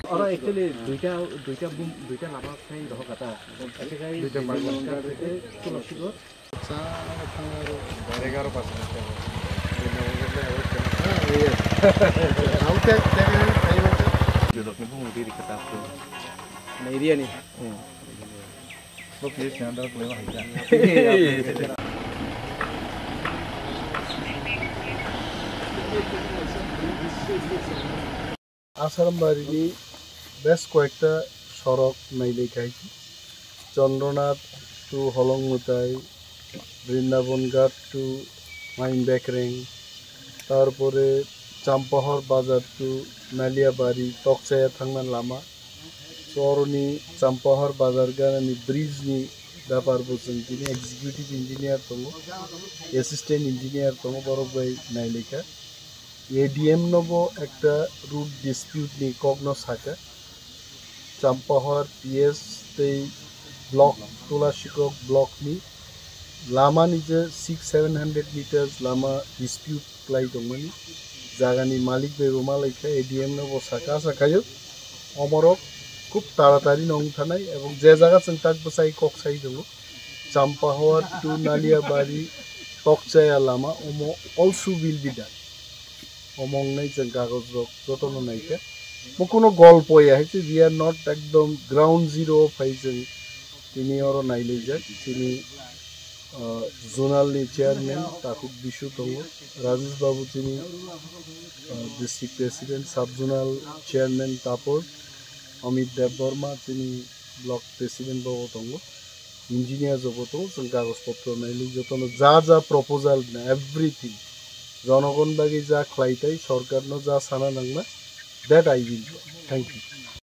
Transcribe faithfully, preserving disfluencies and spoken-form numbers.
Oro actually duita, duita bum, duita lama khai rohor kata. Duita bum. Tulasi go. Sa thang aro. Direct aro pas. Jodok ni bung diri kata. Nairia ni. Asarambari ni bes koyekta sorok nailai khai. Chandranath to Holongmutai, Brindaban Ghat to Main Bekreng, tarpore Champahor Bazar to Naliabari, Tokchaya thangna lama. So, oroni Champahor Bazar ganani bridge ni bepar bo chwng tini executive engineer tongo, assistant engineer tongo, borok bai nailaikha. A D M no bo ekta root dispute ni kok no sakha. Champahor P S tei block, Tulasikok block ni lama ni je six seven hundred meters lama dispute klai tongmani, jagani malik bai bo malaikha, A D M no bo sakha, sakhayo omorok khub taratari no wng thanai, ebong je jaga chwng tak bwsai kok sai tongo, Champahor to Naliabari Tokchaya lama, omo also will be done. Omo wngnai chwng kagoj rok jotono naikha. Bo kuno golpo ya hai se, we are not ekdom ground zero o phai chwng. Tini oro nailaijak chini, ah, zonal ni chairman Takhuk Bisu tongo, Rajesh Babu chini, ah, district president, sub zonal chairman Tapor, Amit Debbarma chini block president bo tongo, engineer jobo tongo, chwng kagoj potro nailai jotono ja ja proposal na everything jonogon bagwi ja khlai tai, sorkar no ja sana nangma, that I will do. Thank you.